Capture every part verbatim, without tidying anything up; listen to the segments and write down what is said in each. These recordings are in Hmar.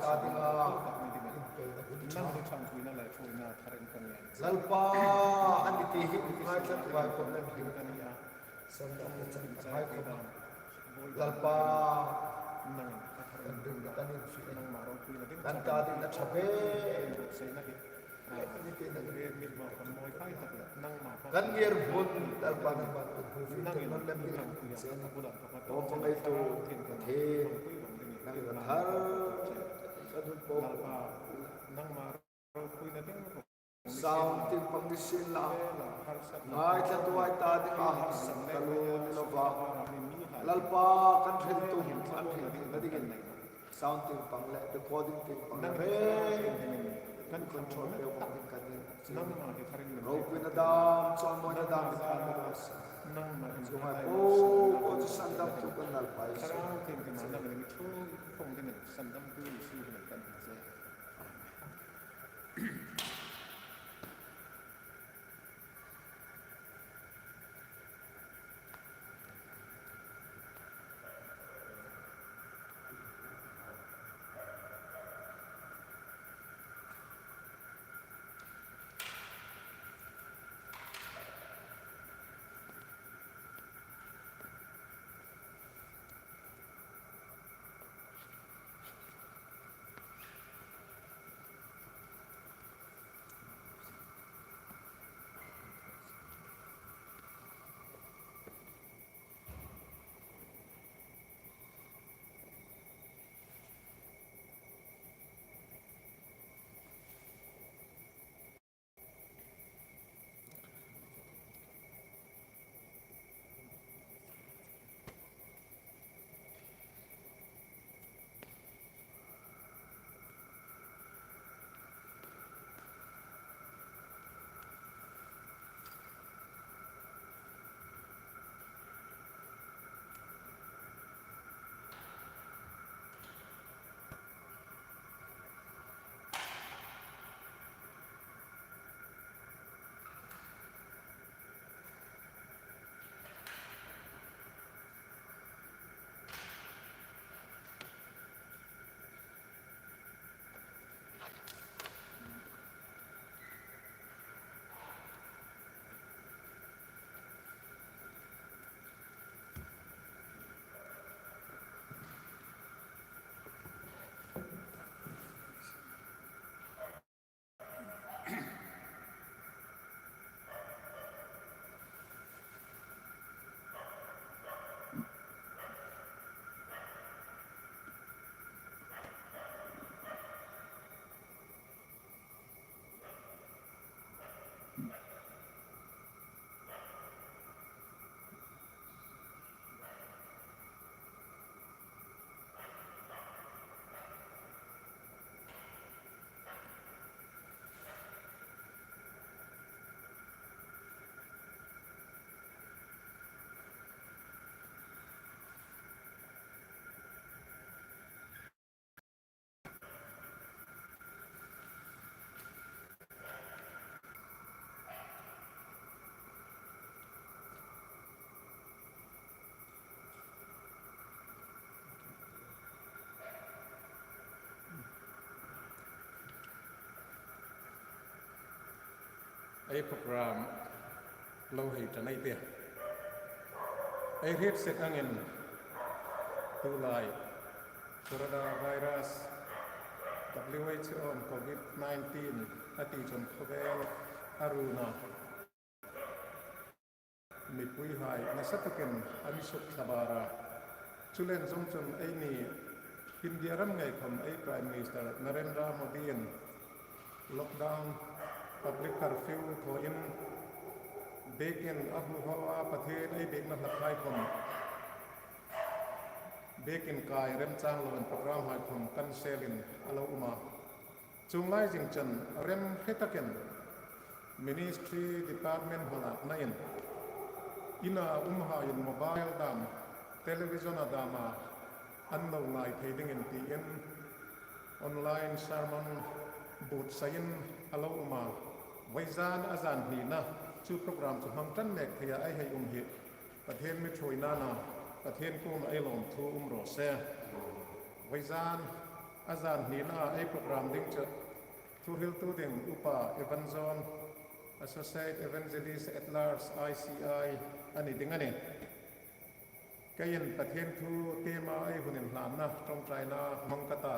ta dinga inpeina hun ṭha. Lalpa, a ni ti hi ngaithlatuhai khawm nang hin sandamna chang hai khawm, Lalpa, kan ring kan infiel. Kan ta ding a ṭha ve. Kan ngir hun Lalpa nangman kan hu ve, kan lem ding kan chen. Aw, ka ngeitu Pathien, nangin a thar kan hun po. Sound tieng pang ni sien la, ngaithlatuhai ta dinga harsatna taluo ni lova, Lalpa, kan hriltu kan hrilna dingin sound tieng pang le recording tieng pang le reng kan control pek bawk ding kan ni. Ropuina dam, chawimawina dam, mi khan mi khan sa. Chuonghai po po chu sandamtu kan Lalpa Isu. Ei program lo hei ṭan ei tih. Ei hriet sek angin, tulai coronavirus, W H O-in Covid nineteen a ti chun khawvel a run a, mipuihai nasa takin a mi sukthlabar a. Chuleiin zawng chun eini India ram ngei khawm ei Prime Minister Narendra Modi-in lockdown, public curfew thawin biekin a hmu haw a, Pathien ei biekna hlakhai khawm biekin kai remchang loin programhai khawm cancel-in a lo um a. Chuong lai zing chun rem hre takin ministry department hmalaknain ina umhaiin mobile dam, television-a dama an lo ngai thei dingin tiin online sermon buotsaiin a lo um a. Vawizan a zan hnina chu program chu hmang ṭan mek theia ei hei um hi Pathien mi ṭhuoina a na, Pathien kuoma ei lawmthu um raw se. Vawizan A zan hnina ei program ding chu thuhriltu ding Upa Evan John, Associate Evangelist at Large, I C I a ni ding a nih. Keiin Pathien thu tema ei hun inhlanna ṭawngṭaina hmang ka ta.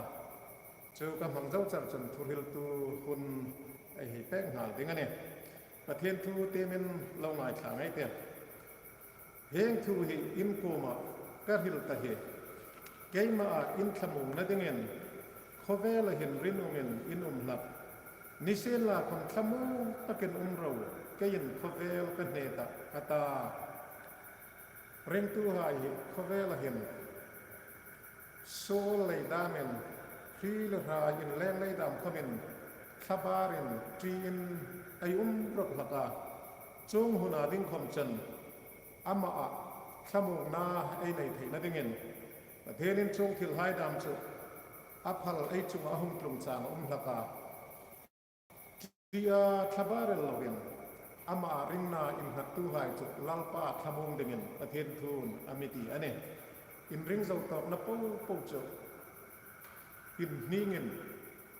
Chu ka hmang zo char chun thuhriltu hun ei hei pek nghal ding a nih. Pathien thu temin lo ngaithla ngei ei tih. Hieng thu hi in kuoma ka hril ta hi, keima a in thlamuongna dingin khawvela hin rinum in in um hlak. Nisienlakhawm thlamuong takin um ro, keiin khawvel ka hne tah, a ta. Ringtuhai hi khawvela hin suol lei damin, hri le hra inleng lei dam khawmin thlabarin ṭiin ei um rawp hlak a. Chuong huna ding khawm chun ama a thlamuongna ei nei theina dingin Pathienin chuong thilhai dam chu a phal ei chunga hung tlung chang a um hlak a. Tia thlabar el loin ama ringna innghattuhai chu Lalpa thlamuong dingin Pathien thuin a mi ti a nih. In ring zo tawkna popo chu in hningin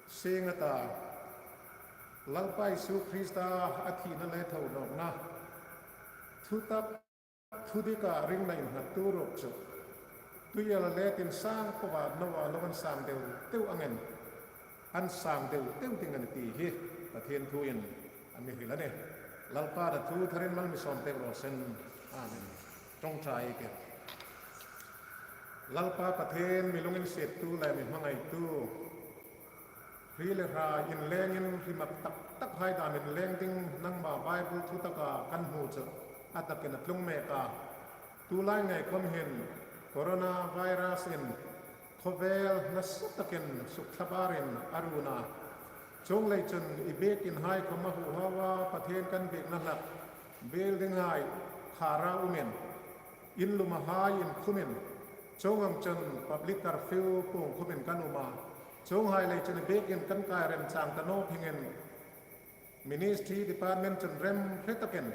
seng a ta. Lalpa Isu Krista a thina le tho nawkna thutak thudika ringna innghattu ruok chu tuiela letin sang poa noa lo an sang deu deu angin an sang deu deu ding a nih ti hi Pathien thuin a mi hril a nih. Lalpan a thu tharin mal mi sawm pek raw se. Amen. Ṭawngṭai ei tih. Lalpa Pathien, mi lunginsiettu le mi hmangaitu, hri le hra inlengin hri mak tak takhai dam inleng ding nangma Bible thutaka kan hmu chu a takin a tlung mek a. Tulai ngei khawm hin coronavirus-in khawvel nasa takin sukthlabarin a run a. Chuong lei chun i biekinhai khawm a huhau a, Pathien kan biekna hlak building-hai khara umin, in lumahai inkhumin, chuong ang chun public curfew puong khumin kan um a. Chuonghai lei chun i biekin kan kai remchang ta naw phingin ministry department chun rem hre takin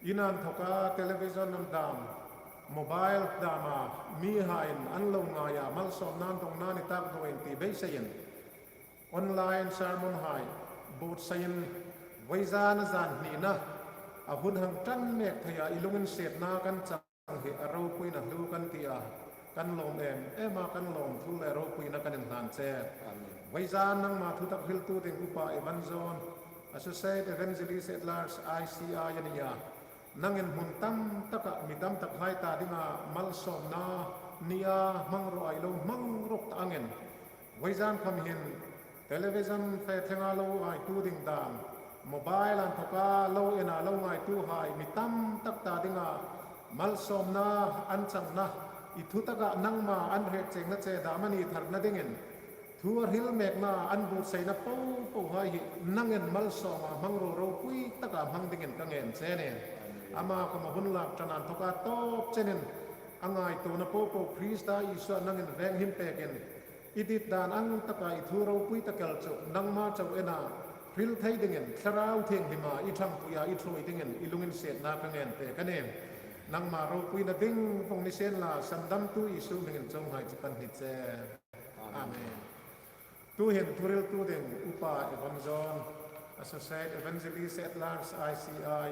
in inthawka television an dam, mobile dama mihaiin an lo ngai a, malsawmna an dongna ni tak dawin ti beiseiin online sermon-hai buotsaiin vawizan a zan hnina a hun hang ṭan mek theia i lunginsietna kan chang hi a ropuina hlu kan ti a, kan lawm em em a, kan lawmthu le ropuina kan inhlan che. Amen. Vawizan nangma thutak hriltu ding Upa Evan John, Associate Evangelist at Large, I C I a ni a. Nangin hmun tam taka mi tam takhai ta dinga malsawmna nia hmang rawh a, i lo hmang rawp ta angin, vawizan khawm hin television fe thlenga lo ngaitu ding dam, mobile inthawka lo ena lo ngaituhai mi tam tak ta dinga malsawmna an changna, i thutaka nangma an hriet chengna che dam a ni tharna dingin thu a hril mekna an buotsaina popohai hi nangin malsawma hmang rawh, ropui taka hmang dingin ka ngen che a nih. Ama khawm a hun lak ṭan inthawka tawp chenin a ngaituona popo Krista Isua nangin venghim pekin, i dit dan ang taka i thu ropui tak el chu nangma chau ena hril thei dingin Thlarau Thienghlima i ṭhangpuia i ṭhuoi dingin i lunginsietna ka ngen pek a nih. Nangma ropuina ding vawng ni sien la, Sandamtu Isu hmingin chuonghai chu kan hni che. Amen. Tuhin thuhriltu ding Upa Evan John, Associate Evangelist at Large, I C I,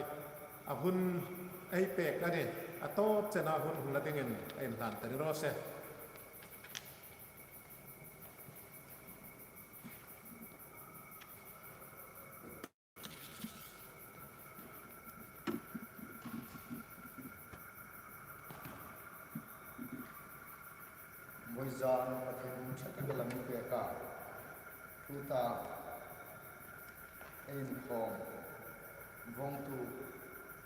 a hun ei pek a nih. A tawp chena hun hung la dingin ei inhlan ta ni raw se. Vawizan Pathien ṭha tak el a mi pek a. Tuta ei inkhawm vawngtu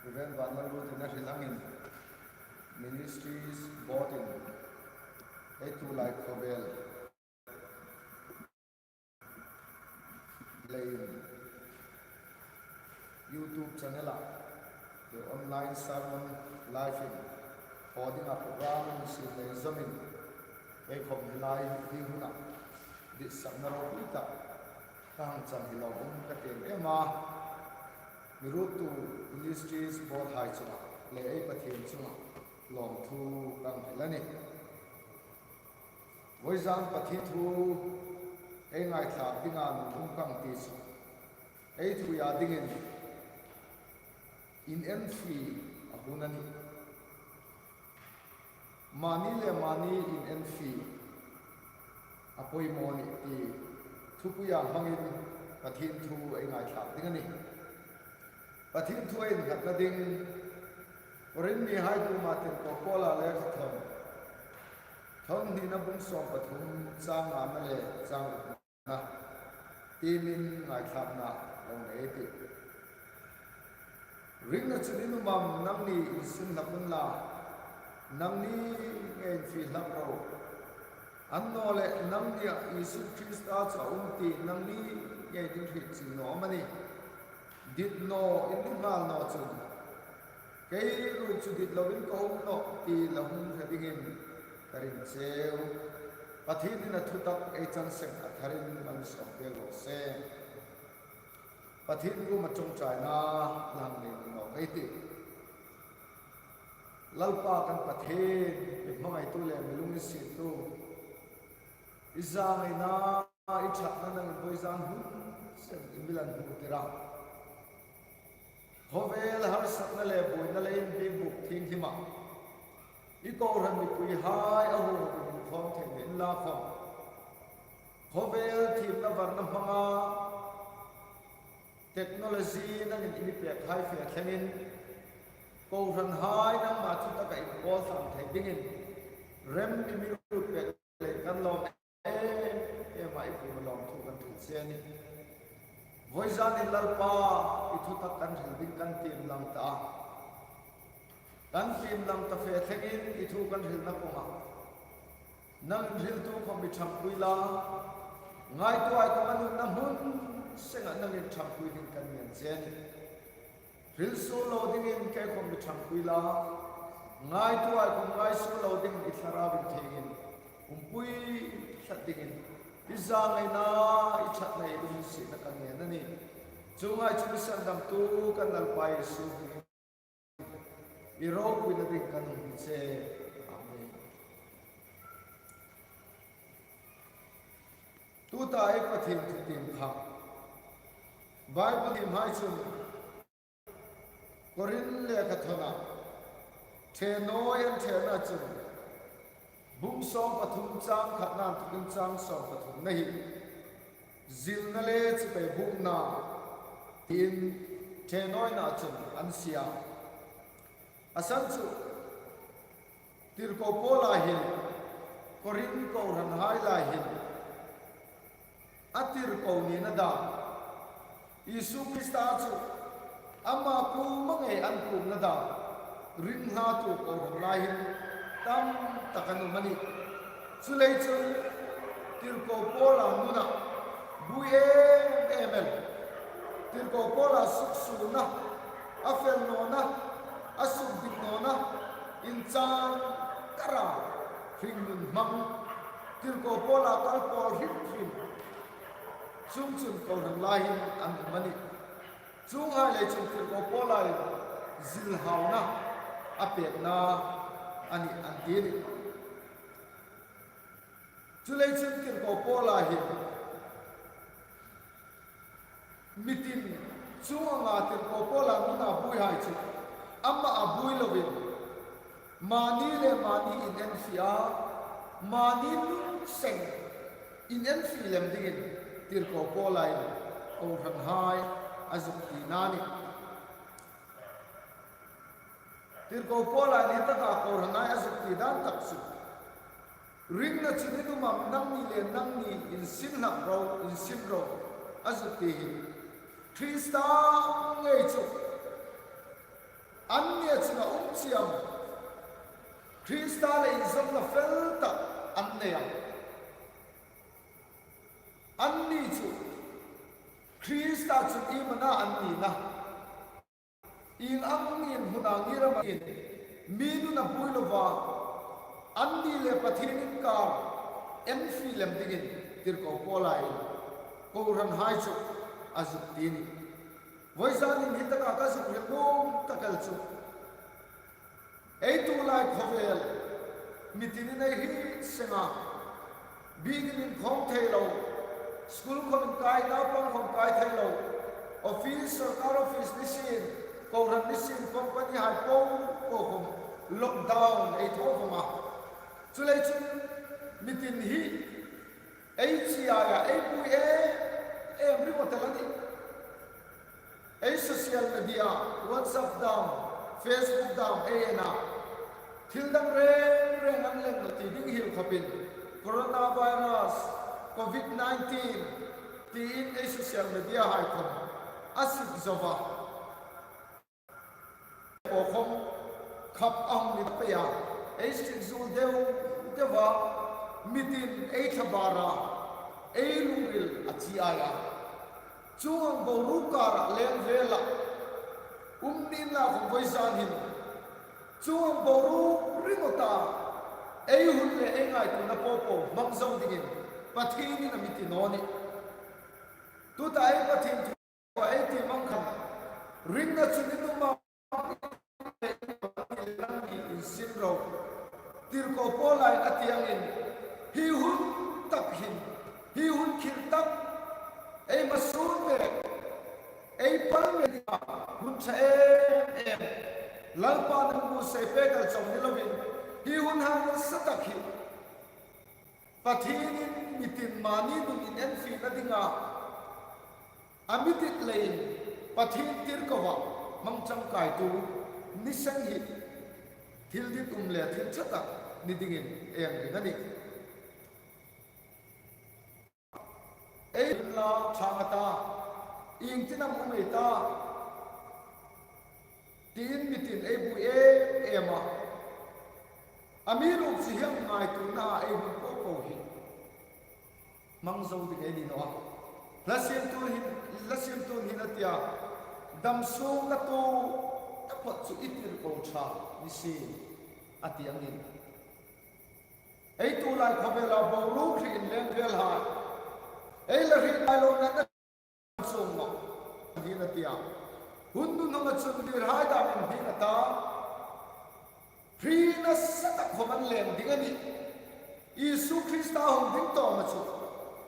Reverend Vanlalluotin a hril angin, Ministries Board-in ei tulai khawvel leiin YouTube channel-a, the online sermon live-in haw dinga program-in sin lei zawmin, ei khawm hi lai hi huna ditsakna ropui tak ka hang chang hi lawmum ka ti em em a. Mi ruottu Ministries Board-hai chunga le ei Pathien chunga lawmthu ka hang hril a nih. Vawizan Pathien thu ei ngaithlak dinga nun um ka ti chu, ei thuia dingin inenfi a hun a nih. Mani le mani inenfi a poimaw a nih ti thupuia hmangin Pathien thu ei ngaithlak ding a nih. Pathien thu ei innghatna ding, Korinth mihai kuoma tirko Paula lekhathawn, thawn hnina bung sawm pathum chang ngana le chang rukna tiemin ngaithlakna lo nei ei tih. Ringna chu ni nuom am, nangni insin hlak unla, nangni ngei infi hlak ro. Annawleh nangnia Isu Krista chu a um ti nangni ngei ding hriet ching naw am a nih? Dit naw, in ni nghal naw chun, kei ruok chu dit loin ka um nawh ti la hung hre dingin ka ring cheu. Pathienin a thutak ei chan seng a tharin malsawm pek raw se. Pathien kuoma ṭawngṭaina lang nei nawk ei tih. Lalpa kan Pathien, mi hmangaitu le mi lunginsiettu, i zangaina, i ṭhatna nangin vawizan hun seng i mi la hmutir a. Khawvel harsatna le buoina leiin biekbuk thienghlima i kohran mipuihai a huong a hung khawm theina inla khawm, khawvel thiemna varna hmanga technology nangin i mi pekhai fe thlengin, kohranhai nangma thutaka inpawl thlang thei dingin rem i mi ruot pek leiin kan lawm em em a, i kuoma lawmthu kan hril che a nih. Vawizanin Lalpa, i thutak kan hril ding kan tiem lang ta a. Kan tiem lang ta fe thlengin i thu kan hrilna kawnga nang inhriltu khawm mi ṭhangpui la, ngaituohai khawm an umna hmun senga nangin ṭhangpui ding kan ngen che a nih. Hril suol lo dingin kei khawm mi ṭhangpui la, ngaituohai khawm ngai suol lo dingin i Thlarau inthiengin umpui tlat dingin i zangaina, i ṭhatna, i lunginsietna kan ngen a nih. Chuonghai chu mi sandamtu kan Lalpa Isu hmingin i ropuina ding kan hung che. Amen. Tuta ei Pathien thutiem kha Bible thiemhai chun Korinth lekhathawna ṭhenawi an ṭhena chun bung sawm pathum chang khatna inthokin chang sawm pathumna hi zilna le chibai bukna tiin ṭhenawina chun an sie a. A san chu, tirko Paula hin Korinth kohranhai lai hin a tirko nina dan, Isu Krista chu ama kuoma ngei an kuomna dan ringhlatu kohran lai hin tam tak an um a nih. Chuleiin chun tirko Paula nuna buoi em em el, tirko Paula suksuolna, a fel nawna, a sukdik nawna, inchang kara hringnun hmang, tirko Paula kal pawl hrim hrim, chuong chun kohran lai hin an um a nih. Chuonghai lei chun tirko Paula zilhauna a pekna a nih an ti a nih. Chuleiin chun tirko Paula hin mi tin chuong anga tirko Paula nuna buoihai chu ama a buoi lovin, mani le mani inenfi a, mani nun seng inenfi lem dingin tirko Paula'n kohranhai a zuk tina a nih. Tirko Paula'n hi taka kohranhai a zuk ti dan tak chu, ringna chu ni nuom am, nangni le nangni insin hlak ro, insin ro, a zuk ti hi Krista ngei chu anni chunga um chie am? Krista le inzawmna fel tak an nei am? Anni chu Krista chun iem a na an nina? Ieng angin hmuna ngir am angin mi nun a buoi lova anni le Pathien inkar enfi lem dingin tirko Paula'n kohranhai chu a zuk ti a nih. Vawizanin hi taka ka zuk hril nuom tak el chu, ei tulai khawvel mi tinin ei hriet seng a, Biekin inkhawm thei lo, school khawm inkai, naupang khawm kai thei lo, office, sawrkar office ni sien, kohran ni sien, company hai po po khawm lockdown ei thaw vawng a. Chuleiin chun mitin hi ei chiaia, ei buoi em em ringawt el a nih. Ei social media, WhatsApp dam, Facebook dam ei en a, thil dang reng reng an leng naw ti ding hiel khawpin, coronavirus, covid nineteen tiin ei social media hai khawm a sik zo a. Aw khawm khap a hung ni pei a, ei sik zuol deu deu a, mitin ei thlabar a, ei lungril a chiai a. Chuong ang boruok kara leng vela um ni inla khawm, voizan hin chuong ang boruok ringawta ei hun le ei ngaituona po po hmang zo dingin Pathienin a mi ti naw nih. Tuta ei Pathien thu ei ti mang khan, ringna chu ni tum a, insin ro. Tirko Paula'n a ti angin, hi hun tak hin, hi hun khir tak, ei hmasuon ve, ei pal ve dinga hun ṭha em em, Lalpa'n a mi buotsai pek el chau ni lovin, hi hun hang nasa tak hi Pathienin mitin mani nun inenfiena dinga a mi dit leiin Pathien tirkova hmang changkaitu ni seng hi thil dit um le thil ṭha tak ni dingin ei hang ring a nih. Ei la ṭhang a ta, iengtin am um ei ta, tiin mitin ei buoi em em a. Amiruokchu hieng ngaituona ei hun po po hi hmang zo ding ei ni naw a. Hla siemtu hin, hla siemtu'n hin a ti a, dam sung ka tuok taphot chu i tirko ṭha ni sien, a ti angin, ei tulai khawvela boruok hri inleng vel hai, ei la hriet ngai lo na na sung naw, hin a ti a. Hun nunhunga chun hri hai dam inhnik a ta, hri nasa tak khawm an leng ding a nih. Isu Krista hung ding tawma chu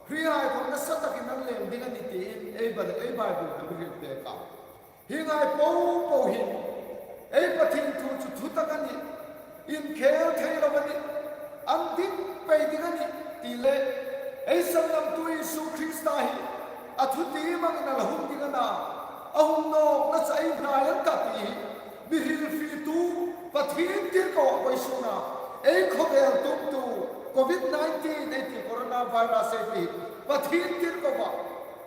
hri hai khawm nasa takin an leng ding a nih tiin ei Bi-, ei Bible-in a mi hril pek a. Hieng hai po po hi ei Pathien thu chu thutak a nih, inkhel thei lo a nih, an ding pei ding a nih ti le, ei sandamtu Isu Krista hi a thutiem angin a la hung ding a na, a hung nawkna chu ei hnai an ta ti hi mi hrilfietu Pathien tirko vawisuna ei khawvel tumtu covid nineteen ei ti coronavirus ei ti Pathien tirkova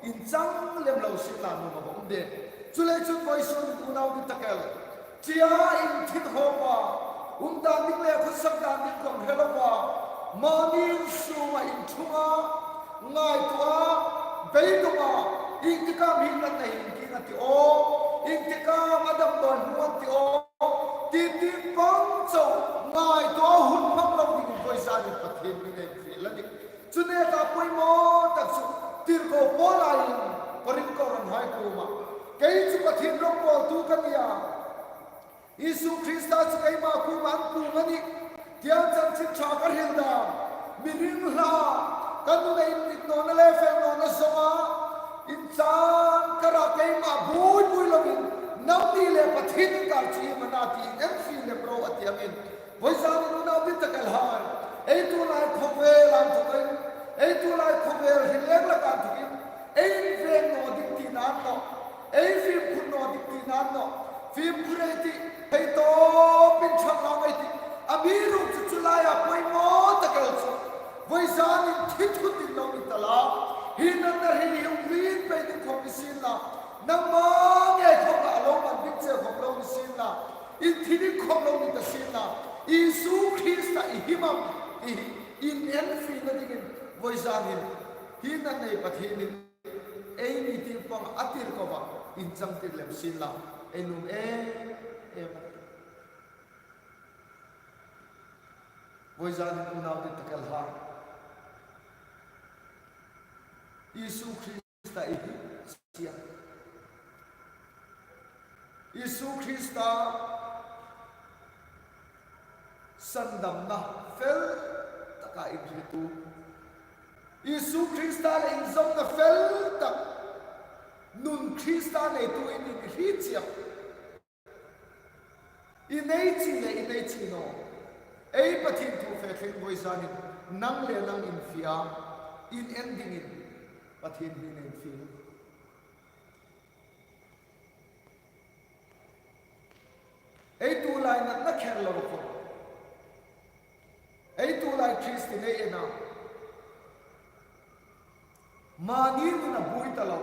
inchang lem lo sien la nuom a vawng de. Chuleiin chun vawisun unau dittakel, ṭia inthin hawpa, um dan ding le khawsak dan ding khawm hre lova, mani sunga inṭhunga, ngaituoa, beidonga, iengtik am hi natna hin ki na ti aw, iengtik am a damdawi hmu an ti aw, ti ti pang chau ngaituoa hun hmang lo dingin vawisun hin Pathien mi nei fiel a nih. Chu neka poimaw tak chu tirko Paula'n Korinth kohranhai kuoma, kei chu Pathien ropawltu ka nia, Isu Krista chu keima kuoma an puong a nih tia chanchin ṭha ka hril dam, mi ring hla, ka nuna indik nawna le fel nawna zonga, inchang kara keima buoi buoi lovin, nangni le Pathien inkar chu iem a na ti inenfie lem ro a ti angin, vawisun hin unau dittakel hai, ei tulai khawvel inthawkin, ei tulai khawvel hrileng laka inthawkin, ei inveng naw ding tina an nawh, ei fimkhur naw ding tina an nawh, fimkhur ei tih, hei tawpin ṭhang lang ei tih, amiruokchu chu laia poimaw takel chu, vawisun hin thi thut ding lo ni ta la, hi natna hi hung hlim pei ding khawm ni sien la, nangma ngei khawm la lo man ding che khawm lo ni sien la, inthi ding khawm lo ni ta sien la, Isu Krista i him am, i hi, inenfiena dingin, vawisun hin, hi natna hi Pathienin ei ni tieng pang a tirkova inchangtir lem sien la, ei nuom em em. Vawisun hin unau dittakel hai, Isu Krista i hi sia, Isu Krista sandamna fel taka inhriettu, Isu Krista le inzawmna fel tak nun Krista neitu i ni hi chiah. I nei chi le i nei chi naw. Ei Pathien thu fe thleng vawi zanin nang le nang infiel, in en dingin Pathien hmingin infiel. Ei tulai natna kher lo khom. Ei tulai Kristien ei en a. Mani nun a buoi ta lo.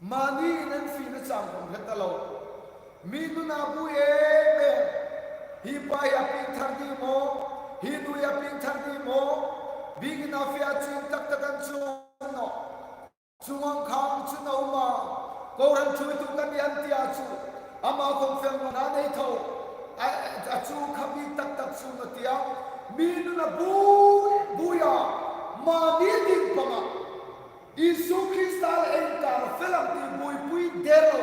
Mani in an fina chang khom hre ta lo. Mi nun a buoi em em. Hi pa hi a pieng thar ni maw. Hi nu hi a pieng thar ni maw. Bikin a fe a chuong tak tak an chuong naw. Chuong ang khan chu naw ma. Kohran ṭhuoitu ka ni an ti a chu. Ama khom fel nawna nei tho. A, a chu kha bik tak tak chu naw tia. Mi nun a buoi, buoi a. Mani ding panga. Isu Krista le inkar fel ang ti buoipui der lo.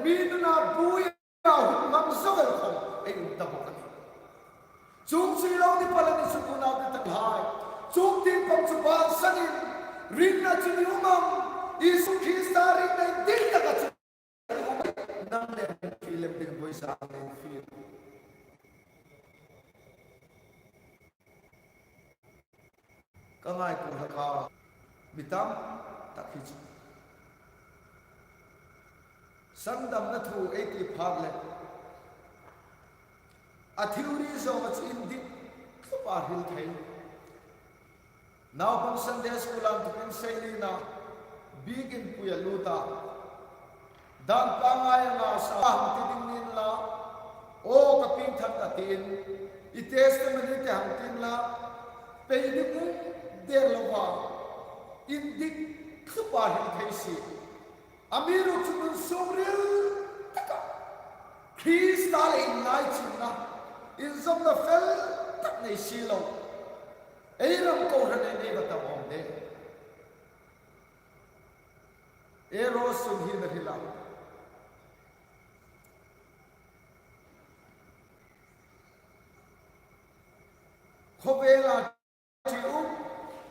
Mi nun a buoi a, hun hmang zo el khom ei um ta bawk a nih. Chuong chu i lo ni pal a ni chu, unaute tak hai. Chuong tieng pang chu bansanin ringna chu ni um am? Isu Krista ringna indik taka chu nang le fiel lem ding vawi zanin fiel. Ka ngaituo hlak a, mi tam tak hi chu. Sandamna thu ei ti phat le a theory zawng chu indik tlupa hril thei. Naupang Sunday School an tukin seilina bikin pui a lut a. Dan pangngai anga sa hang ti ding nin la, aw ka pieng thar ka tiin, i testimony te hang tiin la, pei ding um der lova, indik tlupa hril thei si. Amiruokchu nun sumril taka Krista le inlaichinna, inzawmna fel tak nei si lo. Ei ram kohran ei nei va tam awm de. Ei ro sum hi na hi la. Khawvela ṭium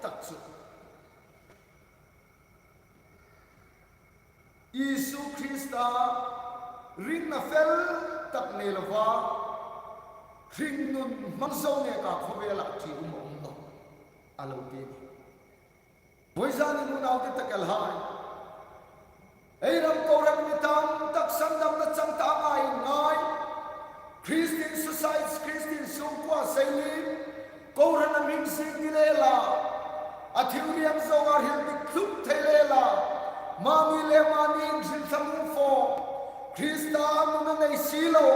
tak chu Isu Krista ringna fel tak nei lova, hringnun hmang zo neka khawvela ṭium a um naw a lo ti. Vawi zanin unaute tak el hai, ei ram kohran mi tam tak sandamna chang ta ngai ngai. Christian society, Christian sungkuo seilin, kohran a hming sing ni le la, a theory ang zo a hril dik thluk thei le la, mani le mani inhrilthla mu fo. Krista nuna nei si lo,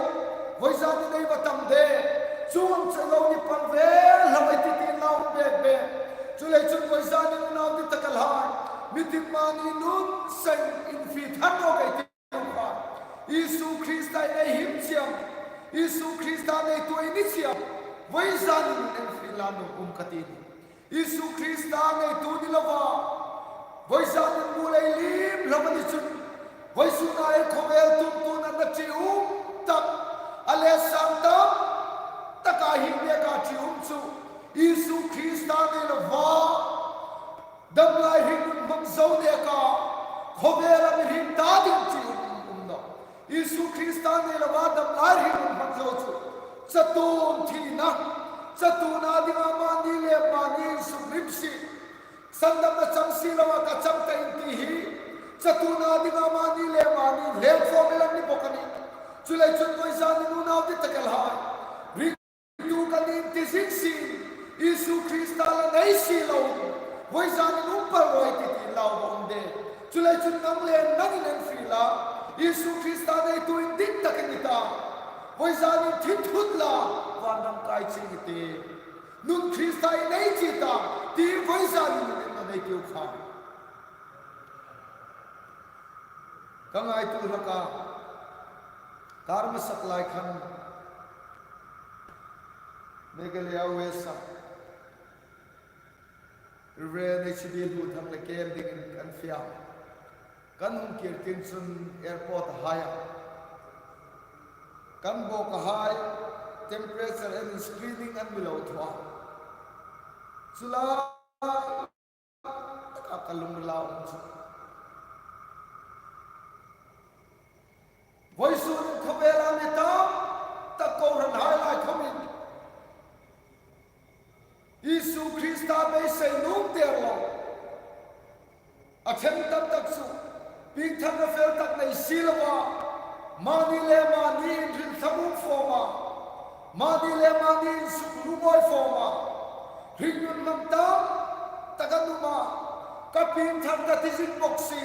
vawi zanin ei va tam de, chuong chu lo ni pal ve hlak ei ti ti nau bek bek. Chuleiin chun vawi zanin unaute tak el hai, mi tin mani nun seng infiel thar nawk ei ti. Isu Krista ei him chieng, Isu Krista neitu ei ni chieng, vawi zanin ei infiel la nuom um ka ti. Isu Krista neitu ni lova, vawi zanin mu lei lim hlak a ni chun, vawisuna ei khawvel tum tuna na ṭium tak, a le sang tam taka hi neka ṭium chu, Isu Krista nei lova, damlai hringnun hmang zo neka, khawvela mi hring ta ding ṭium um naw. Isu Krista nei lova damlai hringnun hmang zo chu, chatuon thina, chatuona dinga mani le mani insukrimsi, sandamna chang si loa ka chang ta in ti hi, chatuona dinga mani le mani leng fawm el an ni bawk a nih. Chuleiin chun vawi zanin unaute tak el hai, ringtu ka nih ti zing si, Isu Krista la nei si lo, vawi zanin um pal raw ei ti ti lau bawk de. Chuleiin chun nang le nang infiel la, Isu Krista neitu indik tak i ni ta. Vawi zanin thil thut la, van ram kai ching i tih. Nun Krista i nei chie ta, ti vawi zanin nun in nei tiu kha. Ka ngaituo hlak a, kar masak lai khan Meghalaya West-a Reverend H B Hluthang le kem dingin kan fiam. Kan hung kir tin chun airport-a hai a, kan bawk a hai, temperature and screening an mi lo thaw a. Chu la taka ka lungrila um chu. Vawisun khawvela mi tam tak kohranhai lai khawmin Isu Krista beisei nuom der lo. A ṭhen tam tak chu piengtharna fel tak nei si lova, mani le mani inhril thlamuong fawma, mani le mani insuk lungawi fawma, hringnun hmang tam tak an um a, ka piengthar ka ti zing bawk si,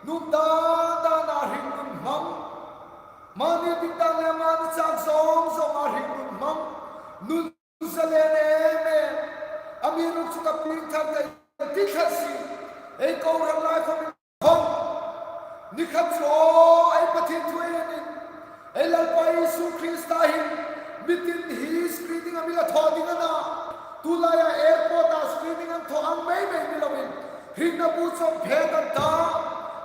nuom dan dana hringnun hmang, mani ding dan le mani chang zawng zawnga hringnun hmang, nun zalen em em, amiruokchu ka piengthar ka ti thla si, ei kohran lai khawm khawm. Ni khat chu ei Pathien thu ei en in, ei Lalpa Isu Krista hin mitin hi screening-a mi la thaw ding a na. Tulaia airport-a screening an thaw ang mei mei ni loin, hringna bu chawm phet an ta.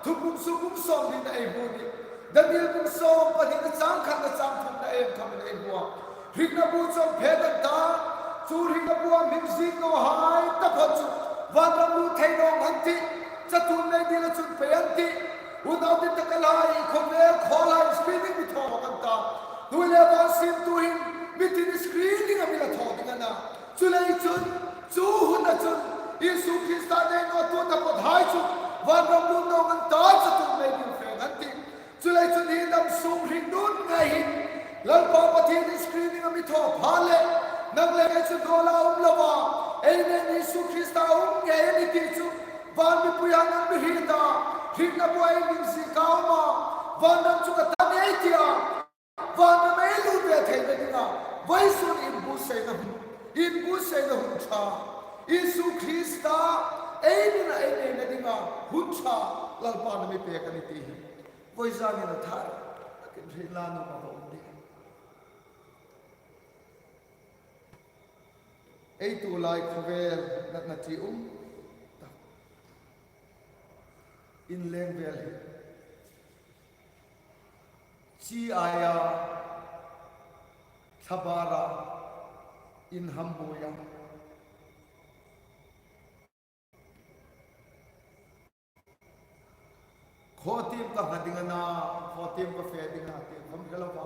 Thupuong sung bung sawm hnina ei hmu a nih. Daniel bung sawm pahnina chang khatna chang thumna ei khawmin ei hmu a. Hringna bu chawm phet an ta, chu hringna bua hming zing nawhai taphot chu vanram lut thei naw ang an tih, chatuon nei dingin chun pei an tih, unau dittakhai, khawvel khawlai screening mi thaw an ta, hnuoi le van siemtu hin mitin screening-a mi la thaw ding a na. Chuleiin chun, chu huna chun, Isu Krista nei naw tuo taphot hai chu vanram lut naw ang an ta, chatuon nei dingin fe ang an tih. Chuleiin chun hi dam sung hringnun ngei hin Lalpa Pathien screening-a mi thaw pha leh, nang le kei chu dawla um lova, ei nen Isu Krista um ngei a nih ti chu van mipuiin an mi hriet a, hringna bua ei hming zieka um a, vanram chu ka ta ngei ti a, vanram ei lut ve theina dinga, vawisun inbuotsaina hun, inbuotsaina hun ṭha, Isu Krista ei nina ei neina dinga hun ṭha Lalpan a mi pek a nih ti hi vawizanin a thar takin hriet la nuom a um ding. Ei tulai khawvel natna ṭium tak, inleng vel hi chi aia, thlabara, inhambuoia, khawtiem ka ngha ding a na, khawtiem ka fe ding a na ti khawm hre lova,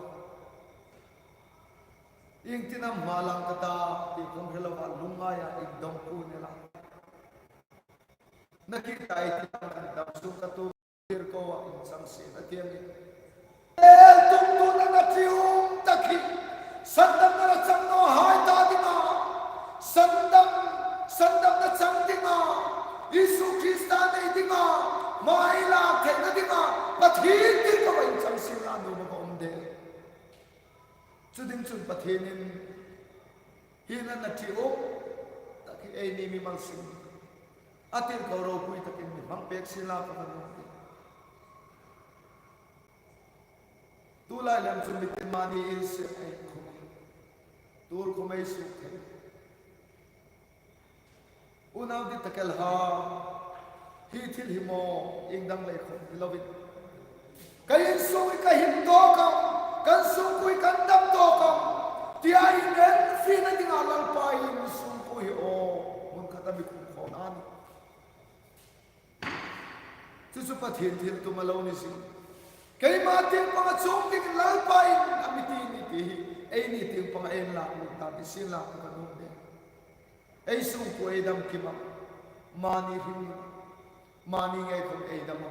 iengtin am hma lang ka ta ti khawm hre lova, lungngaia indawm pun el a. Na ki tai ti dam sung ka tu tir ko a inchang si na tiang in. El tum tu na na tiu tak hi. Sandamna la chang nawhai ta dinga, sandam, sandamna chang dinga, Isu Krista nei dinga, hma ei lak theina dinga Pathien tirko a inchang si la nuom a um de. Chu ding chun Pathienin hi natna ṭium tak hi eini mimal sin a tirko ropui takin mi hmang pek sien la ka nuom. Tulai lem chun mitin mani ei siem ei khum, tuor khum ei suk thei. Unau dittakhai, hi thil hi maw, ieng dang lei khawm ni lovin, ka insung hi ka him tawk am, ka insungpui kan dam tawk am tia inenfiena dinga Lalpa insungpui hi aw, hmun khata mi khum khawm a nih. Chu chu Pathien thil tum a lo ni si. Keima tieng panga chuong dingin Lalpa'n a mi ti ni ti hi eini tieng panga ei lak lut ta ti sien la ka nuom de. Ei sungkuo ei dam kim a, mani hring, mani ngei khawm ei dam a.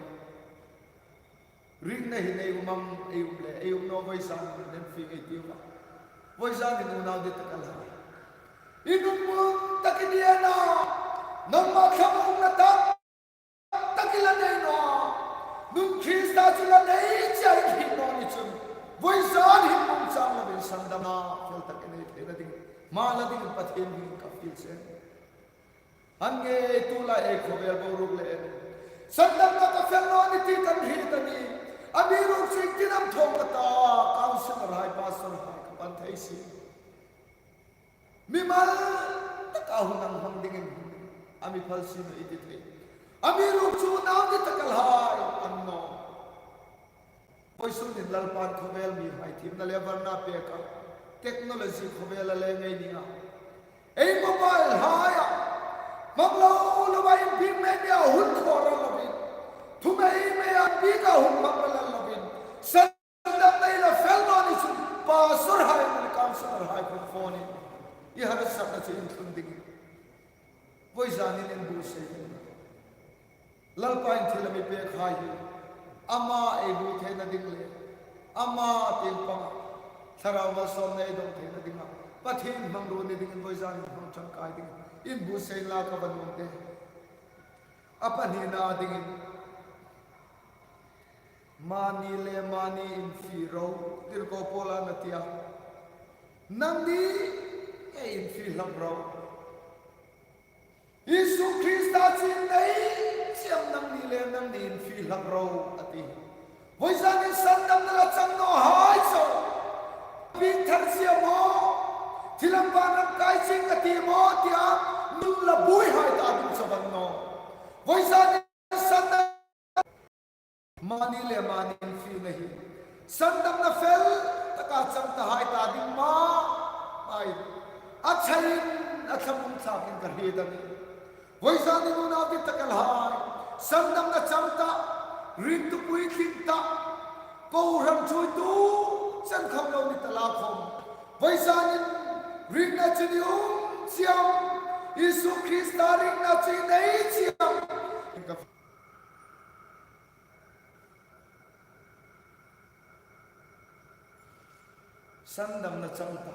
Ringna hi nei um am, ei um le ei um naw, vawisun nen fing ei tiu a. Vawisun hin unau dittakhai, i nun mun takin i en a, nangma thlamuongna tak tak i la nei naw a, nun Krista chu la nei chie i hriet naw ni chun, vawisun hin mawng chang lovin sandamna fel tak i nei theina ding, hma la dingin Pathien hmingin ka fiel che. An nge tulai ei khawvel boruok le en, sandamna ka fel naw ni ti kan hriet a nih. Amiruokchu iengtin am thawng ka ta, councillorhai, pastorhai ka pan thei si. Mimal taka hun ang hmang dingin a mi phal si naw i ti thei. Amiruokchu unau dittakhai, an naw. Vawisun hin Lalpan khawvel mihai thiemna le varna pek a, technology khawvel a le ngei ning a, ei mobilehai a, Hmang lo loa inbiek mei mei a hun khawm ral lovin, thu mei mei a inbiek a hun hmang ral lovin, sandamna ei la fel naw ni chun pastorhai le councillorhai khawm phonin i harsatna chu inthlun dingin, vawizanin inbuotsai dingin, Lalpa'n thil a mi pêkhai hi ama ei hmu theina ding le ama tieng panga thlarau malsawmna ei dong theina dinga Pathien hmangruo ni dingin vawizanin hmang ṭangkai dingin inbuotsai inla ka va nuom de. A pahnina dingin, mani le mani infie ro, tirko Paula'n a ti a. Nangni ei infie hlak ro. Isu Krista chu nei chieng nangni le nangni infie hlak ro, a ti. Vawizanin sandamna la chang nawhai chu, pieng thar zie maw, thil lam ban ram kai chieng ka ti maw tia nun la buoihai ta ding chu a ni nawh. Vawizanin sandam, mani le mani infiena hi sandamna fel taka chang tahai ta ding mani a ṭhain a thlamuong thlakin ka hriet a nih. Vawizanin unau dittakhai, sandamna chang ta, ringtu puitling ta, kohran ṭhuoitu chen khawm lo ni ta la khawm, vawizanin ringna chu ni um chieng, Isu Krista ringna chu nei chieng. Sandamna chang ta,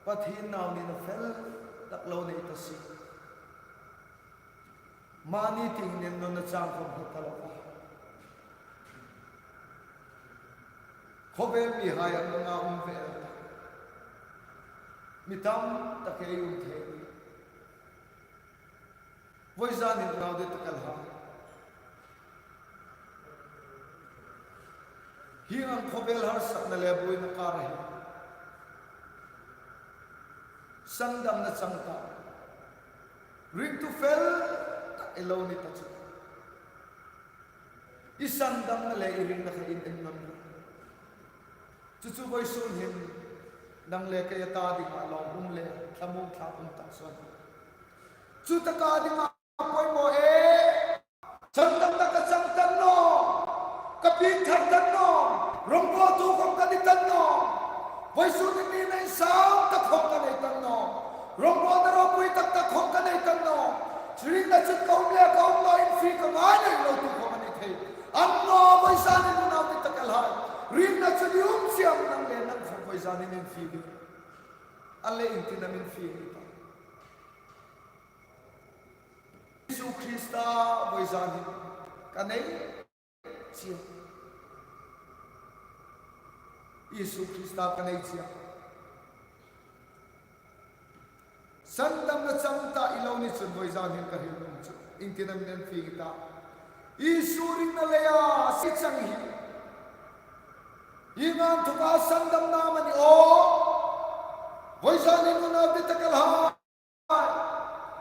Pathien nau nina fel tak lo nei ta si. Mani tieng nen nuna chang khawm hmu ta lo a. Khawvel mihai an nga um ve el ta. Mi tam tak ei um thei. Vawizanin unau dittakhai, hieng ang khawvel harsatna le buoina kara hin sandamna chang ta, ringtu fel tak ei lo ni ta chu, i sandamna le i ringna kha in en naw. Chu chu vawisun hin nang le kei ta dinga lawmum le thlamuong thlak um tak chu a nih. Chu taka dinga poimaw e. Sandamna ka chang ta naw, ka pieng thar ta naw, rawngbawltu khawm ka ni ta naw. Vawisun hin ringna insang tak khawm ka nei ta naw, rawngbawlna ropui tak tak khawm ka nei ta naw. Ringna chun ka um le ka um naw, infie ka ngai nei lo tu khawm a ni thei. Annawleh vawizanin unau dittakhai, ringna chu ni um chieng, nang le nang khawm vawizanin infie ding. A le iengtin am infie ding? Isu Krista vawizan hin ka nei chieng. Isu Krista ka nei chieng. Sandamna chang ta i lo ni chun vawizan hin ka hril nuom chu, iengtin am in fieng i ta? Isu ringna leia si chang hi ieng inthoka sandamna am a ni aw? Vawizan hin unau dittakhai,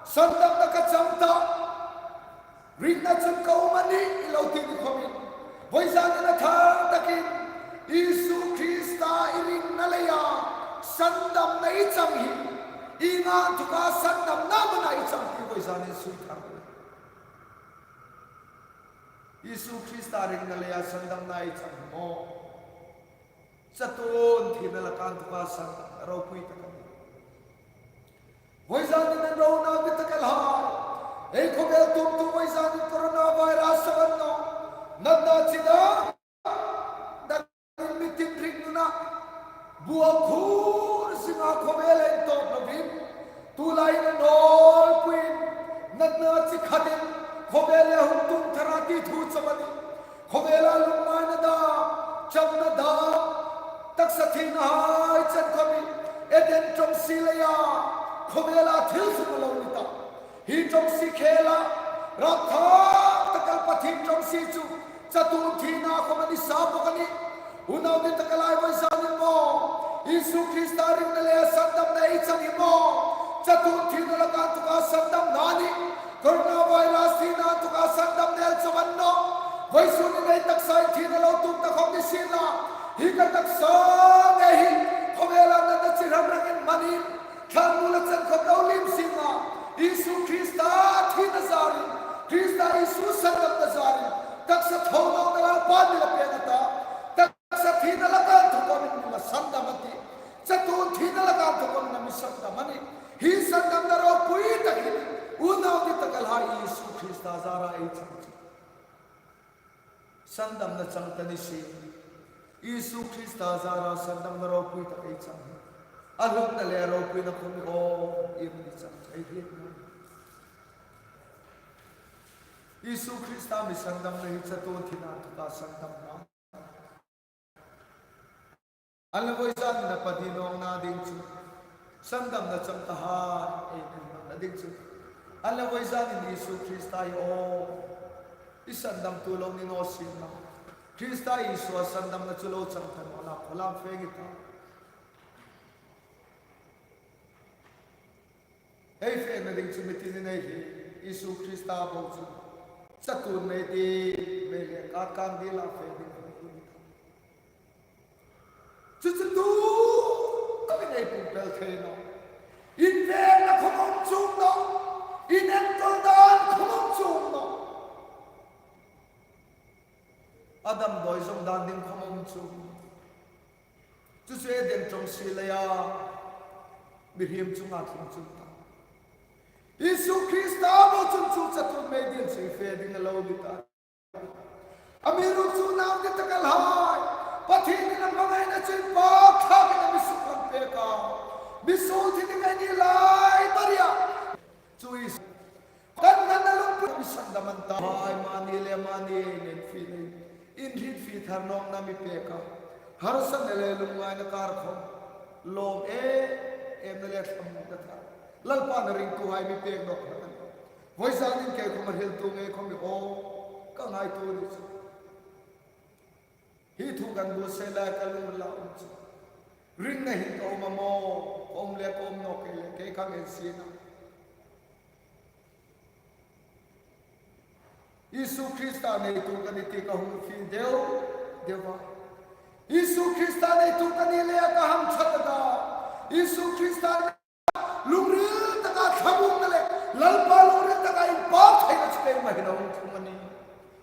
sandamna ka chang ta, ringna chun ka um a nih i lo ti ni khawmin, vawizan hin a thar takin Isu Krista i ringna leia sandamna i chang hi ieng inthoka sandamna am a ni chang ti vawizan hin sui thar. Isu Krista ringna leia sandamna i chang hi maw? Chatuon thina laka inthoka sandamna ropui tak a nih. Vawizan hin unau dittakhai, ei khawvel tumtu vawizan hin coronavirus a ni naw, natna chi dang dangin mi tin ring nuna, buok khur zinga khawvel intawp lovin, tulai hin a nawlpuiin natna chi khatin khawvel le hung tung thar a ti thu chauh a nih. Khawvela lungngaina dam, chamna dam, taksa thinahai chen khawmin Eden ṭawngsie leia khawvela thil zuk a lo ni ta. Hi ṭawngsie khela rapthlak tak el Pathien ṭawngsie chu chatuon thina khawm a ni sa bawk a nih. Unau dittakhai, vawizan hin maw Isu Krista ringna leia sandamna i chang hi maw? Chatuon thina laka inthoka sandamna a nih. Coronavirus thina inthoka sandamna el chauh a ni naw. Vawisun hin ei taksa hin thina lo tuok ta khawm ni sienla, hi ka taksa ngei hi khawvela natna chi hran rangin hmanin, thlanmuola chen khawm lo liem sienla, Isu Krista thina zarin, Krista Isu sandamna zarin, taksa thonawkna Lalpan mi la pek a ta, taksa thina laka inthokin mi la sandam a tih. Chatuon thina laka inthokin mi sandam a nih. Hi sandamna ropui tak hi, unau dittakhai, Isu Krista zara ei chang chu. Sandamna chang ta ni si. Isu Krista zara sandamna ropui tak ei chang. A hlutna le ropuina khom hi aw, iemani chang ei hriet naw. Isu Krista mi sandamna hi chatuon thina inthoka sandamna. An la voizanin a pa dinawkna ding chu, sandamna chang tahai ei hmang ding chu. An la voizanin Isu Krista hi aw, i sandamtu lo ni naw sien la, Krista Isua sandamna chu lo chang ta naw la, khawlam fe ngei ta. Ei fena ding chu mi tinin ei hriet, Isu Krista bo chu. Chatuon mei ti, mei le kât kâng dila fe ding. Chu chu tu, ka mi nei pung pel thei naw. Invengna khom um chuong naw. Inenkawl dan khom um chuong naw. A damdawi zawng dan ding khom um chuong naw. Chu chu Eden ṭawngsie leia mihriem chunga thlung chuong ta. Isu Krista bo chun chu chatuon mei dil chu i fe ding a lo ni ta. Amiruokchu unau dittakhai, Pathienin a hmangaina chu inpâk thlakin a mi suklang pek a. Mi suol thi ding ei ni lai Maria. Chu i kan nana lungpui mi sandam an ta. Hai mani le mani ei nen fie le, inhriet fie thar nawkna mi pek a. Harsatna le lungngaina kar khom, lawm em emna le thlamuongna thar, Lalpan a ringtuhai mi pek nawk hlak a nih. Voizanin kei khom a hriltu ngei khom hi aw, ka ngaituo ni chu. Hi thu kan bul sela ka lung la um chu. Ringna hin ka um a maw, ka um le ka um nawk kei le kei ka ngen sien a. Isu Krista neitu ka ni ti ka hung fiel deu deu a. Isu Krista neitu ka ni le ka hang ṭhat a ta. Isu Krista lungril taka thlamuongna le Lalpa lungril taka inpâk theina chu keima hin a hung tlung a nih.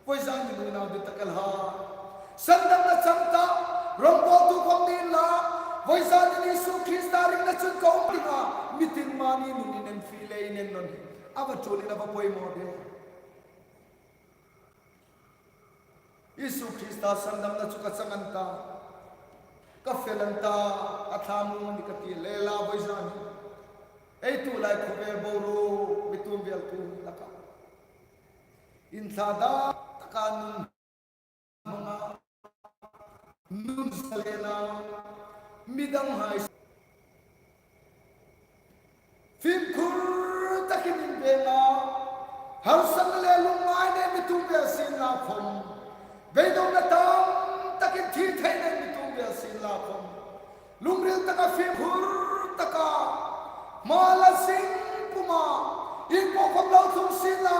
Voizanin unau dittakhai, sandamna chang ta, rongbawltu khom ni inla, voizanin Isu Krista ringna chun ka um ding a, mi tin mani nun inen fie le inen naw nih. A va ṭul in a va poimaw de. Isu Krista sandamna chu ka chang an ta, ka fel an ta, a thlamuong a nih ka ti le la voizanin. Ei tulai khawvel boruok mi tuomveltu laka, inthladan taka nun hmanga, nun zalena, midanghai fimkhur takin invenga, harsatna le lungngaina mi tuomvel sienla khom, beidongna tam takin thi theina mi tuomvel sienla khom, lungril taka fimkhur taka, hma la zing puma, ieng po khom lo tlung sienla,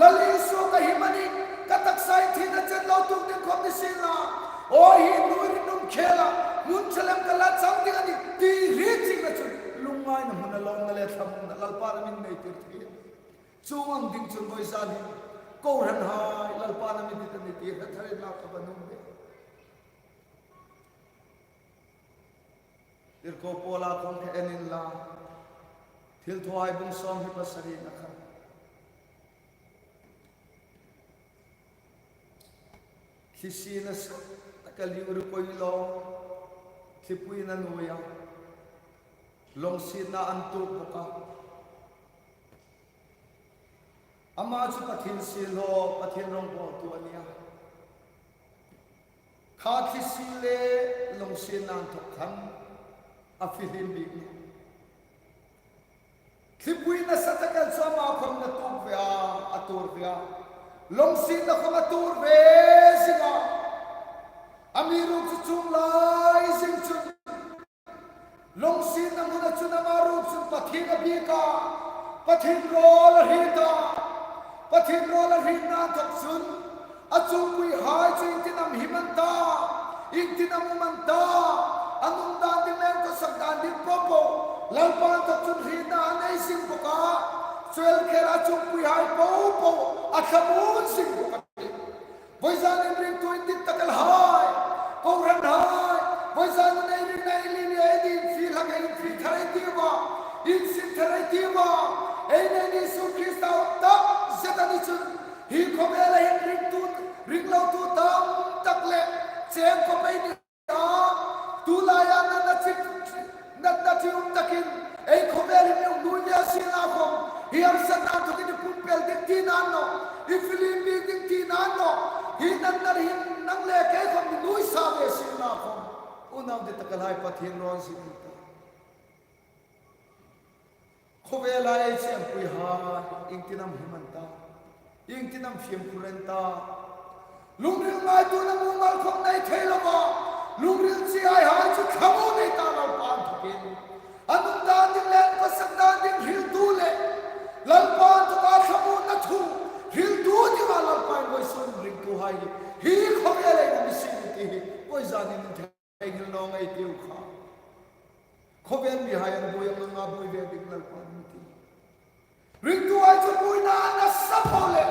Lal Isu ka him a nih, ka taksa thina chen lo tuok ding khom ni sienla, aw hi nu ri num khela, ngun chalem ka la chang ding a nih, ti hriet chikna chun, lungngaina hmuna lawmna le thlamuongna Lalpan a mi nei tir thei. Chuong ang ding chun voizanin, kohranhai, Lalpan a mi dit a nih ti hre tharin la ka va nuom de. Tirko Paula khom kha en inla, Thilthawhai bung sawmhni pasarina khan, thlisien a sa taka liu ri koi lo, thlipuiin a nuoi a, lawmsietna an tuok bawk a. Ama chu Pathien siehlaw, Pathien rawngbawltu a nih a. Kha thlisien le lawmsietna inthawk khan a fihlim bik nawh. Thlipui nasa tak el chu ama khom a tuok ve a, a tuor ve a. Lawmsietna khom a tuor ve zing a. Amiruokchu chuong lai zing chun lawmsietna hmuna chun ama ruok chun Pathien a biek a, Pathien rawl a hriet a, Pathien rawl a hrietna inthawk chun a chungpuihai chu iengtin am him an ta, iengtin am um an ta, an um dan ding le an khawsak dan ding po po Lalpa inthawk chun hrietna a nei zing bawk a. Joel khela chungpuihai popo a thlamuon zing bawk a nih. Voizanin ringtu indik tak el hai, kohranhai, voizanin ei ringna ei lien, ei ding fie hlak, ei fie thar ei tiu a, insit thar ei tiu a, ei nei Isu Krista um tak zet a ni chun, hi khawvela hin ringtu, ringlotu tam tak le cheng khawp ei ni a, tu laia natna chi, natna chi um takin ei khawvel hi mi um nuoi ve a sien a khawm, hi harsatna inthokin i pumpel ding tina a ni nawh, i filimbik ding tina a ni nawh, hi natna hin nang le kei khawm mi nuoi sa ve a sien a khawm, unau dittakhai, Pathien rawn zin ei ta. Khawvela ei chengpuihai iengtin am him an ta, iengtin am fimkhur an ta. Lungril ngaituona mumal khawm nei thei lova, lungril chihaihai chu thlamuon ei ta Lalpa inthokin. A nung dan ding le an khawsak dan ding hriltu le Lalpa inthoka thlamuonna thu hriltu dinga Lalpa'n vawisun ringtuhai hi, hi khawvel ei ni si ti hi voizanin ei hril naw ngei ei tiu kha. Khawvel mihai an buoi ang, anga buoi ve ding Lalpa'n a mi ti. Ringtuhai chu buoina an nasa pha le,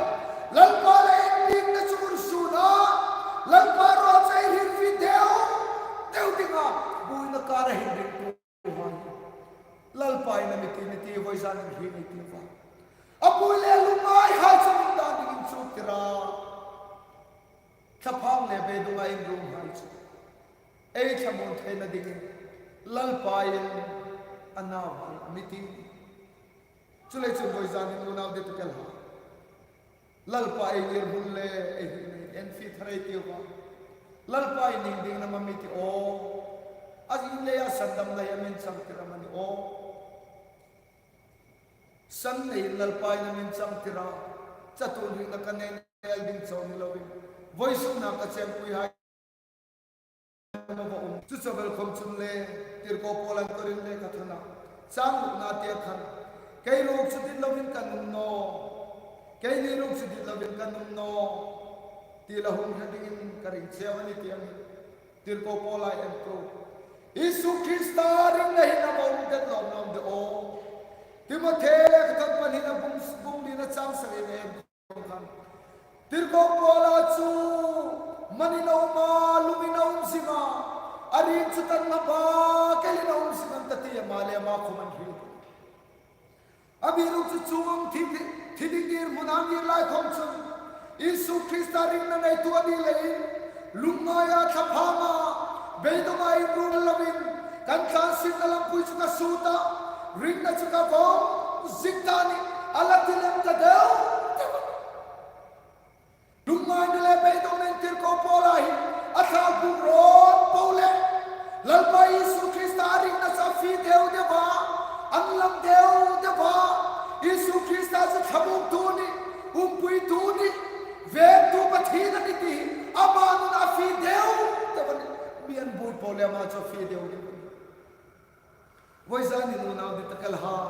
Lalpa le inbikna chu ursuona, Lalpa raw chei hrilfie deu deu dinga buoina kara hin ringtuhai Lalpa'n a mi ti, mi ti, voizanin hre ngei ei tiu a. A buoi le lungngaihai chu mi dan dingin chu tira. Thlaphang le beidonga inrumhai chu ei thlamuon theina dingin Lalpa'n a nauhai a mi ti. Chuleiin chun voizanin unau dittakhai, Lalpa ei ngirhmun le ei hrilna en fie thar ei tiu a. Lalpa ei ning ding nam a mi ti aw. A in leia sandamna hi a min chang tir am a ni aw. San neiin Lalpa'n a min chang tir a, chatuon hringna ka nei el ding chau ni loin, vawisuna ka chengpuihai um. Chu chauh vel khawm chun le, Tirko Paula'n Korin lekhathana chang rukna tieng khan, kei ruok chu dit loin ka um naw, keini ruok chu dit loin ka um naw, ti la hung hre dingin ka ring cheu a nih ti a nih. Tirko Paula en ko. Isu Krista ringna hin a va um det lawm lawm de aw. Timothe lekhathawng pahnina bung, bung lina chang sari en ko khan, Tirko Paula chu manin a um a, lumin a um zing a, a ring chu tan ma ba, kelin a um zing an ta ti ama le ama khawm an hril. Amiruokchu chuong thi, thi, thi ding ngirhmuna ngir lai khawm chun Isu Krista ringna neitu a ni leiin, lungngaia, thlaphanga, beidonga inrum loin, kan tlansietna lampui chu ka suo ta, ringna chu ka vawng zing ta a nih, a la ti lem ta deu deu. Lungngaina le beidongna Tirko Paula hi a thlak buk rawn po le, Lalpa Isu Krista ringna chu a fie deu deu a, an lam deu deu a, Isu Krista chu thlamuongtu a nih, umpuitu a nih, vengtu Pathien a nih ti hi ama nun a fie deu deu a nih. Mi an buoi po le ama chu a fie deu deu a nih. Vawizanin unau dittakhai,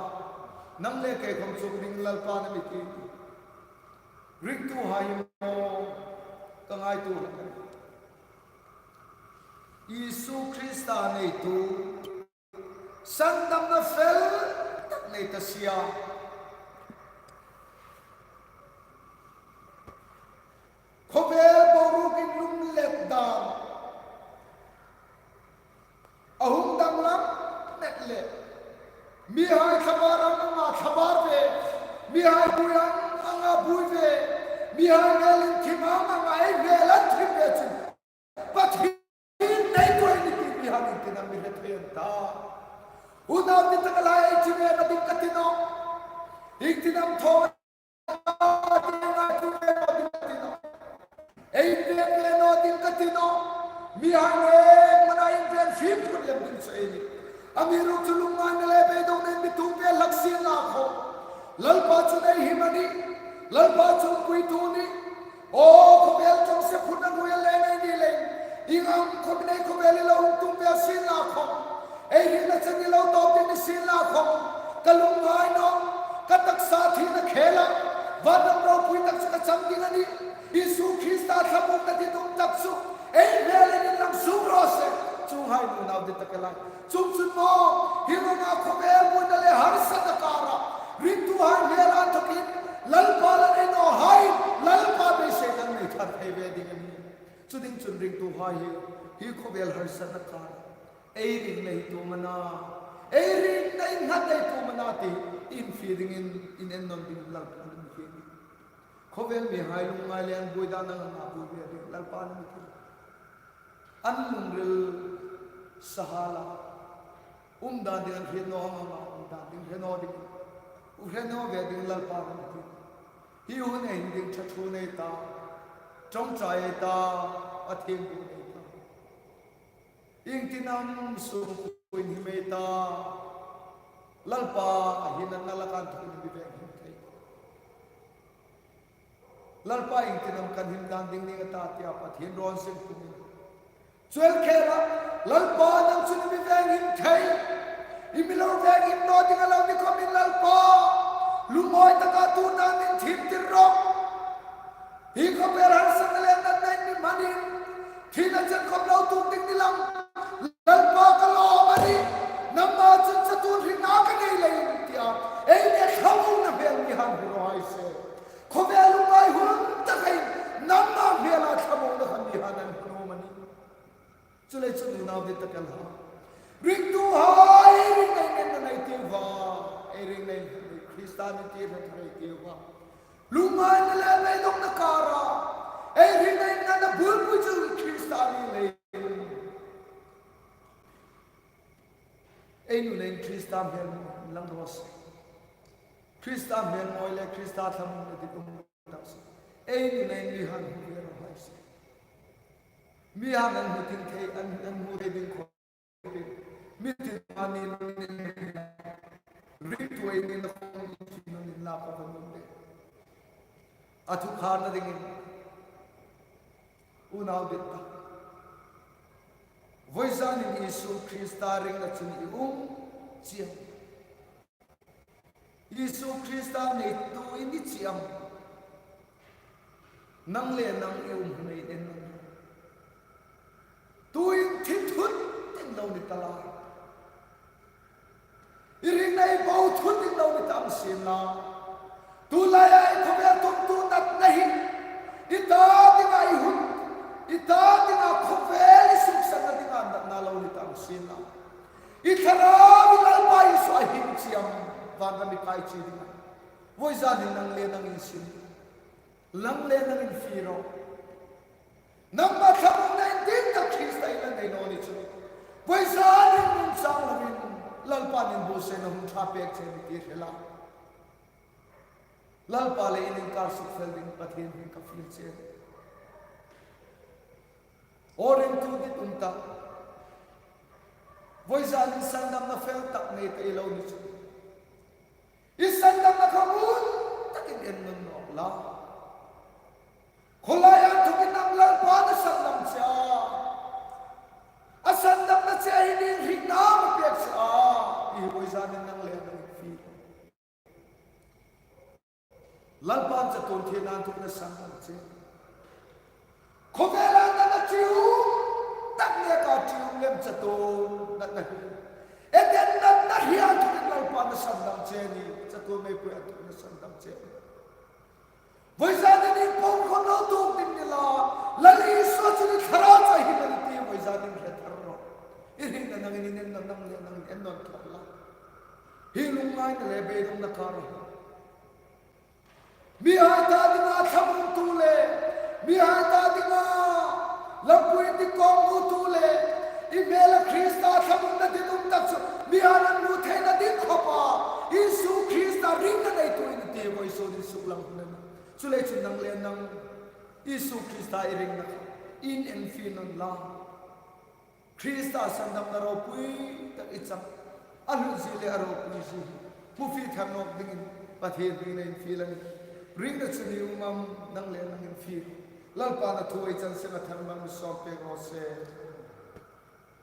nang le kei khawm chu ring Lalpa'n a mi ti. Ringtuhai maw, ka ngaituo hlak a nih. Isu Krista neitu, sandamna fel tak nei ta si a. Khawvel boruokin lunglet dan a hung danglam met le, mihai thlabar ang anga thlabar ve, mihai buoi ang anga buoi ve, mihai hmel inthim ang anga ei hmel an thim ve chun, Pathien neitu ei ni ti mihai iengtin am mi hre thei an ta? Unau dittakhai, ei thi ve naw ding ka ti nawh. Iengtin am thaw ei veng ve naw ding ka ti nawh. Mihai le mana inveng fimkhur lem ding chu ei nih. Amiruokchu lungngaina le beidongnain mi tum ve hlak sien la khawm, Lalpa chu ei him a nih. Lalpa chu umpuitu a nih. Aw, khawvel ṭawngse phurna hnuoia le ei ni leiin, ieng ang khawm nei khawvel hi lo hung tum ve sien la khawm, ei hrilna chen ni lo tawp ding ni sien la khawm, ka lungngai nawh, ka taksa thina khela, vannam ropui tak chu ka chang ding a nih. Isu Krista thlamuongna ditum tak chu ei hmel an inlang suk raw se. Chuonghai unau dittakhai, chuongchun maw, hi anga khawvel buoina le harsatna kara Ringtuhai hmêla inthokin Lalpa la nei nawhai Lalpa beiseina nei thar thei ve ding a nih. Chu ding chun ringtuhai hi, hi khawvel harsatna kar, ei ringna hi tu am a na, ei ringna innghatna hi tu am a na ti infiel dingin, inennawn dingin Lalpa la mi hi. Khawvel mihai lungngai le an buoi dan ang ang a buoi ve ding Lalpa la mi hi. An lungril sahai la, um dan ding an hriet naw ang ang a, um dan ding hre naw ding, hre naw ve ding Lalpa la mi hi. Hi hun ei hmang ding ṭha thu nei ta, ṭawngṭai ei ta, Pathien thu nei ta. Iengtin am sungkuoin him ei ta, Lalpa a hinna laka inthokin mi veng him thei. Lalpa, iengtin am kan him dan ding ning a ta tia Pathien rawn zing pumin. Chu el khela, Lalpa nang chu mi veng him thei. I mi lo veng him naw ding a lo ni khawmin Lalpa, lungawi taka tu dan min thim tir rawh. Hi khawvel harsatna le natna in mi hmanin, thina chen khawm lo tuok ding ni lang. Lalpa ka lawm a nih, nangma chun chatuon hringna ka nei leiin tia ei le thlamuongna hmel mi hang hmu raw hai se. Khawvel lungngai hun tak hai, nangma hmela thlamuongna kha mi hang an hmu nuom a nih. Chuleiin chun unau dit tak el ha, ringtuhai, ei ringna inenna ei tiu a, ei ringna inenna Krista ni ti hre thar ei tiu a. Lungngaina le beidongna kara ei ringna inenna bulpui chu Krista ni leiin. Ei nunain Krista hmel mawi inlang raw se. Krista hmel mawi le Krista thlamuongna dit um tak se. Ei nunain mi hang hmu ve raw hai se. Mi hang an hmu ding thei, an, an hmu thei ding khawm. Mi tin ani ringtuhai ni na khawm in la ka van um de. A thu kharna dingin unau dit tak. Voizanin Isu Krista ringna chun i um chieng. Isu Krista neitu i ni chieng. Nang le nang i um hun ei en. Tuin thi thut ding lo ni ta la. I ringna i bo thut ding lo ni ta ang sien la. Tulai ei khawvel tum tu natna hi, i ta dinga i hun, i ta dinga khawvel i suksanna dinga natna lo ni ta ang sien la. I thlarau i Lalpa Isu a him chieng, van ram i kai chie dinga. Voizanin nang le nang insin. Nang le nang infiel ro. Nangma thlamuongna indin tak Krista i la nei naw ni chu. Voizanin nun chang loin Lalpa'n inbuotsaina hun ṭha pek che a nih ti hre la. Lalpa le in inkar sukfel ding Pathien hi ka fiel che. Aw ringtu dit um tak. Voizanin sandamna fel tak nei ta i lo ni chu. I sandamna kha ngun takin en nawn nawk la. Khawlai inthokin am Lalpa'n a sandam che a. A sandamna che a hi ning hringna a pek che a. I voizanin nang le nang infiel. Lalpa'n chatuon thina inthokin a sandam che. Khawvela natna ṭium tak le ka ṭium lem chatuon natna hi. Eden natna hria inthokin Lalpa'n a sandam che a nih. Chatuon meipui inthokin a sandam che a nih. Voizanin i pawm khawm lo tuok ding ni la. Lal Isu chu i thlarau chu a him a nih ti voizanin hre thar ro. I hringna nangin i nenna nang le nangin en nawn thar la. Hi lungngaina le beidongna kara hi. Mihai ta dinga thlamuongtu le, mihai ta dinga lampui indik kawkmutu le, i hmela Krista thlamuongna dit um tak chu, mihaiin an hmu theina ding khawpa, Isu Krista ringna neitu i nih ti voisun insuklang hun a nih. Chuleiin chun nang le nang, Isu Krista i ringna kha, in enfiel nawn la. Krista sandamna ropui tak i chang. A hlutzie le a ropuizie hi hmu fie thar nawk dingin Pathien ringna infiel a nih. Ringna chu ni um am, nang le nang infiel. Lalpa'n a thu ei chan seng a thar mal mi sawm pek raw se.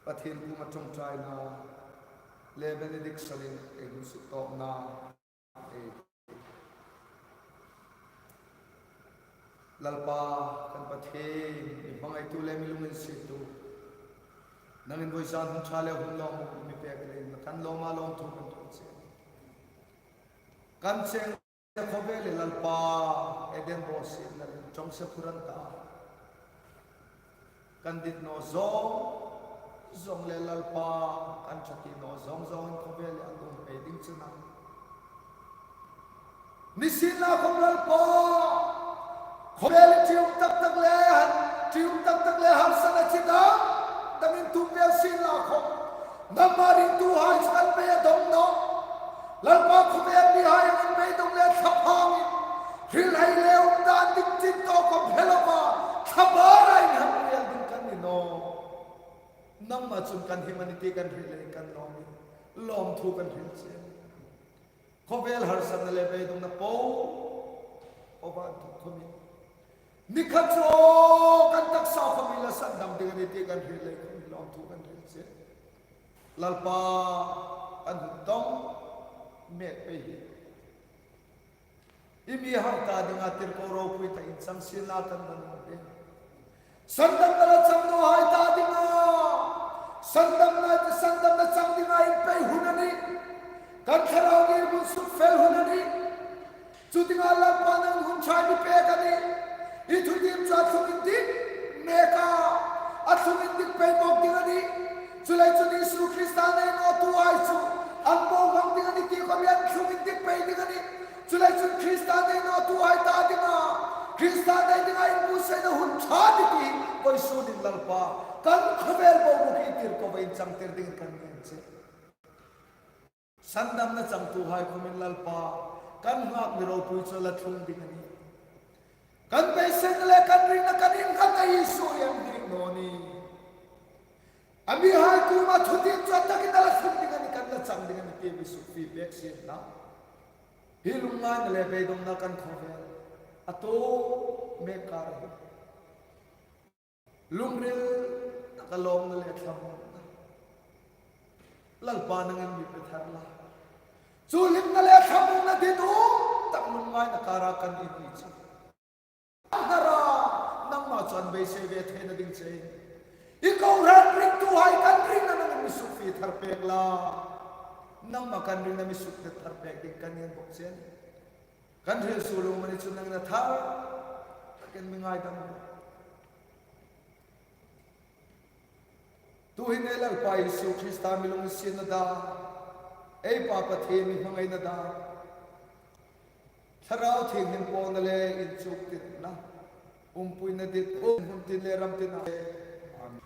Pathien kuoma ṭawngṭaina le benediction-in ei hung suk tawpna. Lalpa kan Pathien, mi hmangaitu le mi lunginsietu. Nangin voizan hun ṭha le hun lawmum mi pek leiin, na kan lawma lawmthu kan hril che. Kan cheng khawvel hi Lalpa, Eden bawsietna le ṭawngse phur an ta. Kan dit naw zawng zawng le Lalpa, kan ṭha ti naw zawng zawngin khawvel hi a tum pei ding chu a nih. Nisienlakhawm Lalpa, khawvel hi ṭium tak tak le, ṭium tak tak le harsatna chi dang dangin tum pei sienlakhawm, nangma ringtuhai chu kan beidong nawh. Lalpa, khawvel mihai angin beidong le thlaphangin, hril hei le um dan ding chin tawk khawm hre lova, thlabar a inhang rial ding kan ni nawh. Nangma chun kan him a nih ti kan hril leiin kan lawm a nih. Lawmthu kan hril che. Khawvel harsatna le beidongna po po va inthawk khawmin, ni khat chu kan taksa khawm hi la sandam ding a nih ti kan hril leiin lawmthu kan hril che. Lalpa, kan hun tawng mek pei hi i mihai ta dinga tirko ropui ta inchang sienla kan man um pei. Sandamna la chang nawhai ta dinga, sandamna, sandamna chang dinga inpei hun a nih. Kan thlarau ngirhmun sukfel hun a nih. Chu dinga Lalpa, nangin hun ṭha i mi pek a nih. I thutiem chu a thlung indik mek a, a thlung indik pei bawk ding a nih. Chuleiin chun Isu Krista nei nawtuhai chu an bo hmang ding a nih ti khawm hi an thlung indik pei ding a nih. Chuleiin chun Krista nei nawtuhai ta dinga, Krista nei dinga inbuotsaina hun ṭha ni ti vawisûnin Lalpa, kan khawvel boruok hi tirko va inchangtir dingin kan ngen che. Sandamna changtuhai khawmin Lalpa, kan nghak mi ropui chu la thlung ding a nih. Kan beiseina le kan ringna, kan innghatna Isu hi an hriet naw nih. A mihai kuoma thutiem chu a takin a la thlung ding a nih, kan la chang ding a nih ti mi sukfie pek sienla. Hi lungngaina le beidongna kan khawvel a tum mek kar hi lungril taka lawmna le thlamuongna, Lalpa, nangin mi pe thar la. Chu hlimna le thlamuongna ditum tak lungngaina kara kan inri chu, a hnara nangma chu an beisei ve theina ding chein, i kohran ringtuhai kan ringna nangin mi sukfie thar pek la. Nangma kan ringna mi sukdet thar pek ding kan ngen bawk che. Kan hril suol lung mani chu nangin a thar takin mi ngaidam. Tuhin ei Lalpa Isu Krista mi lunginsietna dan, ei Pa Pathien mi hmangaina dan, Thlarau Thienghlim pawlna le inchuktirna, umpuina dit, um hun tin le ram tin a. Amen.